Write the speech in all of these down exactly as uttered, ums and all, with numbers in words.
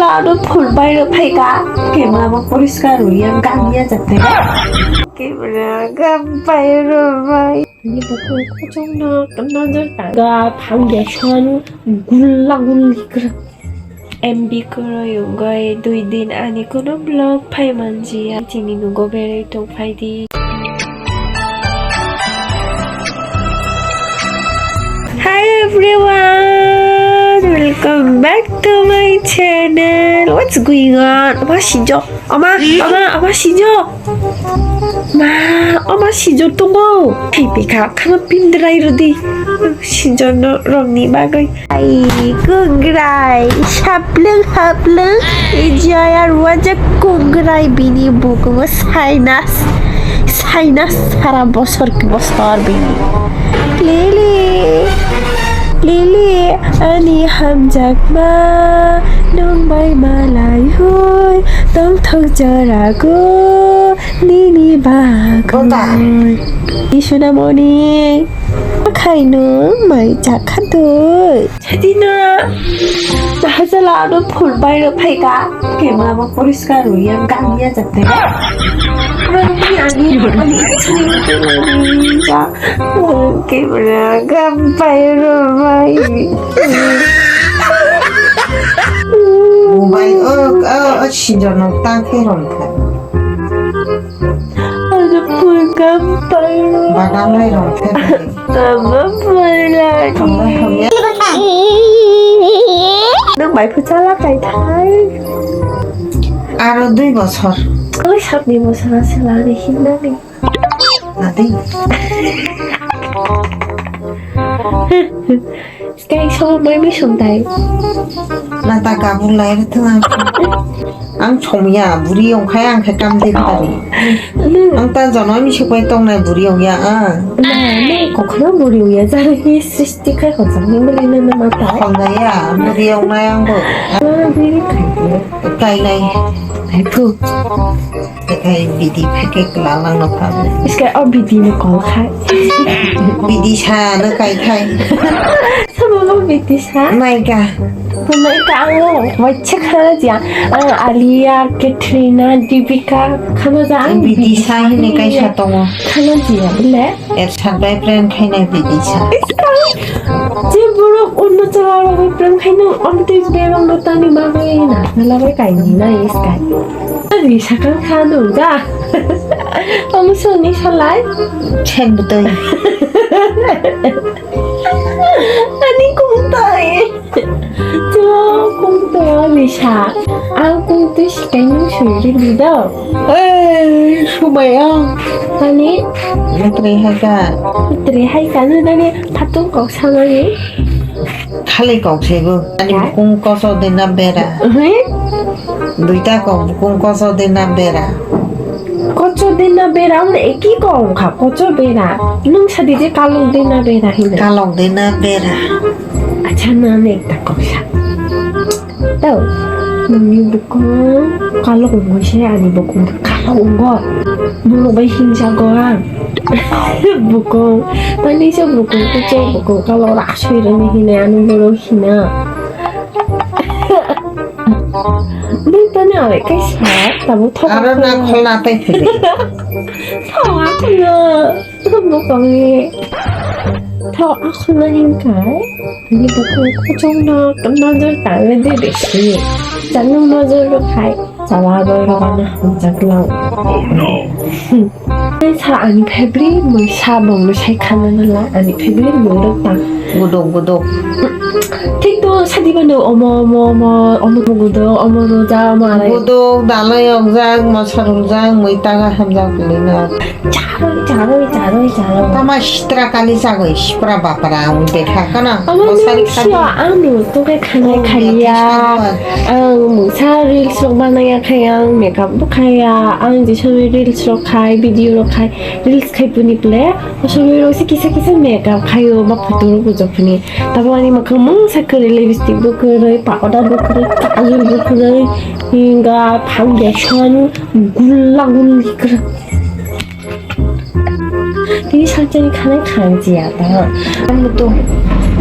Ano phul bai rw phaikha, camera bo poriskar rw ya, gam ya jate. Camera gam bai rw bai. Ani buku kuchung no nojor ta. Ga foundation gulla gulli kra. M B kwrwi wngwi dui din ani kuno vlog phai manjiya. Chini nugo berwi tong phai di. Hi everyone, welcome back to my channel. What's going on? Ama sinjo, ama, ama, ama sinjo. Ma, ama sinjo tongo. Thai pekha, khama pindrai rodi. Sinjo no rongni bagwi. Ai, kungrai, saplung haplung, ijaya ruajak kungrai bini bukungo sinus, sinus sara bosor ki bosor bini. Lili, Lili, ani hamjakma, nung bai malai hui, tongthok jorago, nini bagwi. Kota. Isunamoni. Khaino mai chakha doi. Sadina. Bahajala ano phul bai rw phaikha. Camera bo poriskar rw ya, gam ya jate. Ani, ani, ani, ani, ja. Camera gam bai rw bai. Mobile, oh, oh, oh, sinjo no tang khe rom kha. Ano phul gam bai rw. Bagam lai rom khe. Abo pwrwng. Nung bai phu chala kai thai. Aro dui bosor. Oi, sabni bosor se lani hinna ni. Nadi. Kai so mai mi sung tai. Nata kabul lai thung. Ang somya, buri ongkhai ang khe kam de bari. Nung. Ang ta jonom mi supai tongnai buri ongya, ah. Na, nung kokhno buri ongya, jara hi srishti khai hojak ni bwlai na na mata. Khomjaya, buri ongnai ang bo. Ah, buri khai de. Kainai. Hai phu. Kai bidi pheke kla lang no pha. Iske o bidi no kol khai. Bidi sa no kai khai. Sama mo bidi sa. Naika. Naika ang wacha khana jia. Ang Alia, Katrina, Deepika khana ja ang bidi sa hine kai sa tongo. Khana jia bile. Er sat bai prank khainai bidi sa. Je borok onno chwla rok bai prank khaino, omtwi bebak no tangni bagwi na, na labai kaini na iskai. Ani sakang kha nung da. Omo soni salai. Chen butoi. Ani kung tai. Chwla kung to misa. Ang kung to sikai nung suri di do. Eh, sumaya. Ani? Matri hai ka. Matri hai ka, nung dani phatung kok samani. Khali kok sego. Ani bukung koso de na bera. Duita kok bukung koso de na bera. Koso de na bera, ang eki kok kha, koso bera. Nung sadi je kalok de na bera hina. Kalok de na bera. Acha, nang ekta kok sa. Tao, nungni bukung kalok wngwi se ani bukung kalok wngo. Borok bai himjago ang. Bukung, tani se bukung kuchuk, bukung kalok rak swi rwni hinwi ano borok hino. Nung tani alai kaisa tabuk thok. Aro na kholna tai phili. Thok akhulna. Bukungni thok akhulna hinkai. Ni bukung kuchukno nojor tangwi de besi. Chakno nojor rwkhai. Chawagwi rwgano hamjak lang. Sa ani favorite mui sa bongno sai khana nala ani favorite mui rok tang. Guduk guduk. Thik to sadi bano omo, omo, omo, omo guduk, omo roja, omo arai. Guduk, dalai ongjak, mosa rujak, mui taga hamjak lina. Charwi, charwi, charwi, charwi. Tama sitra kali chagwi, sipra bapra, ang bekha khana. Omo mosari nung khadi. Siya, ang nung tungkai khanai khaliya. Ang mungsa reels rok banaya khai, ang makeup bo khaya, ang jisoni reels rok khai, video rok khai, reels khai puni ple, asogwi rok se kisa kisa makeup khayo, ba photo rok bujak puni. Tabo ani makhang mungsa kwrwi, lipstick bo kwrwi, powder bo kwrwi, kajol bo kwrwi, hinga foundation gulla gulli kwrwi. Tini salchani khanai khanjia ta. Ang to.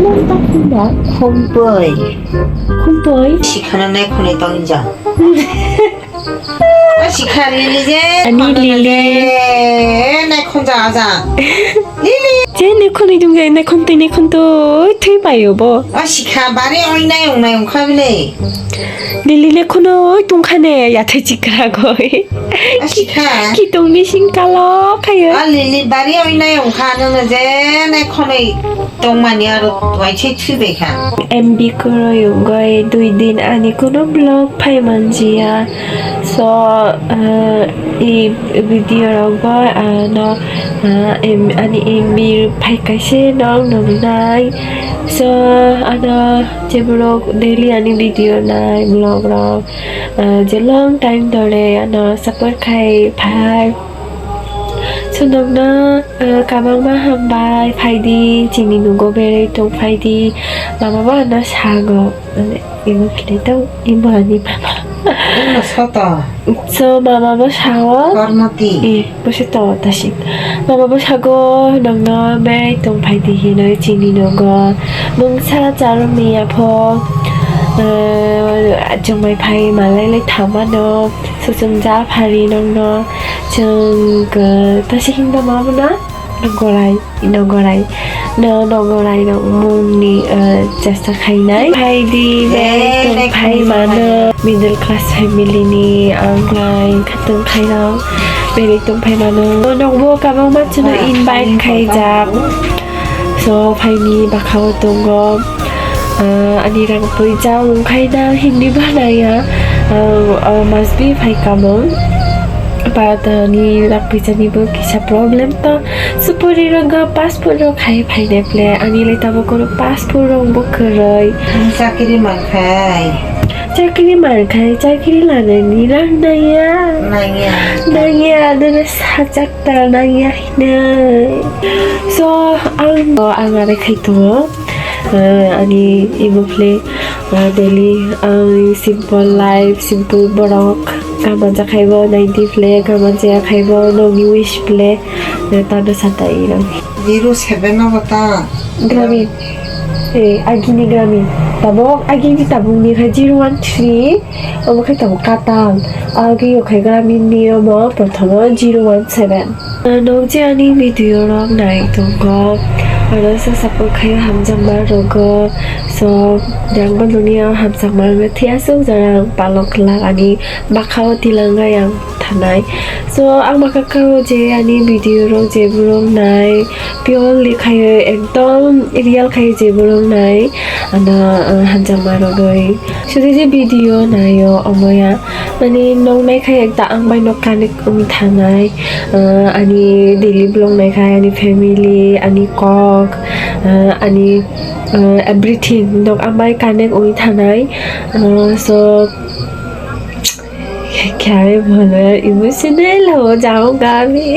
Nang ta khumba. Khumpoi. Khumpoi. Sikhana nai khunai tong ja. A sikha Lily je. Ani khana Lily. Je, nai khunja aja. Lily. Je nai khunai dungja, nai khuntai, nai khuntoi, thui paio bo. A sikha bari oi nai ong nai ong kha bile. Lily le khunui tongkha ne, yathai chikra goi. A sikha. Ki tong bising kalo khayo. A Lily bari oi nai ong kha, nono je nai khonoi tongmani aro waithai thwi bai kha. M B kwrwi ong goi, dui din ani kuno vlog phai manjiya. So, ah, i video rok bo, ah, no, ah, em-, ani M B phai kaise no nongnai. So, ano, Jeborok daily ani video nai vlog rok, ah, je long time dore ano support khai phai. So nokno, ah, kabangma hambai phaidi, chini nugo berei tong phaidi, mama bo ano sago, mane, imo kile tong, imo ani mama. Imo soto. So mama bo sao. Kormoti. Eh. Bwswk tongo tasik. Mama bwsago nokno berei tong phai di hinwi chini nogo. Mungsa charwk ni yapho, eh, chwngbai phai malai lai thangmano. Swchwng ja phari nokno. Chwng, eh, tasik hinba ma bwna? Nogorai, nogorai. No, nogorai rok mungni, eh, chesta khainai. Phai di, berei tong phai mano. Middle class family ni ang lai khatong khairok berei tong phai mano. Nokbo kabangma chwngno invite khaijak. So, phaini bwkhao tongo, ah, ani rang puija wng khaina himni banaya. Ah, ah, must be phai kamung. But, ah, ani rang puijani bo kisa problem to. Supuri rok passport rok khai phainai ple, ani le tabuk oro passport rok bo kwrwi. Chakri mankhai. Chakri mankhai, chakri lanani rang nangya. Nangya. Nangya, nini sajak ta nangya hinwi. So, ang, ang are khai tongo. Eh, ani imo ple, eh, daily, ang simple life, simple borok. Kaman ja khaibo, ninety ple, kaman ja khaibo, nokni wish ple. Tando sata iro. Zero seven no bata. Gramin. Eh, agini gramin. Tabok, agini tabok ni kha zero one three. Omo khe tabok katal. Agi yo khe gramin ni omo prothomo zero one seven. Nok je ani video rok nai tongo. Oro sa support khayo hamjakma rogo. So, yang bo noni o hamjakma rok thia suk jarang palok lak ani bwkha o tilang ayang. Thanai. So, ang ma kaka o je ani video rok je borok nai, purely khai ekdom real khai je borok nai, ano, ah, hamjakma rogwi. Sudi je video naio, omo ya, mani nok nai khai ekta ang bai nok connect wng thanai, ah, ani daily vlog nai khai, ani family, ani kok, ah, ani, ah, everything nok ang bai connect wng thanai. Ah, so, Kya hai bolo yaar, emotional ho jaunga abhi.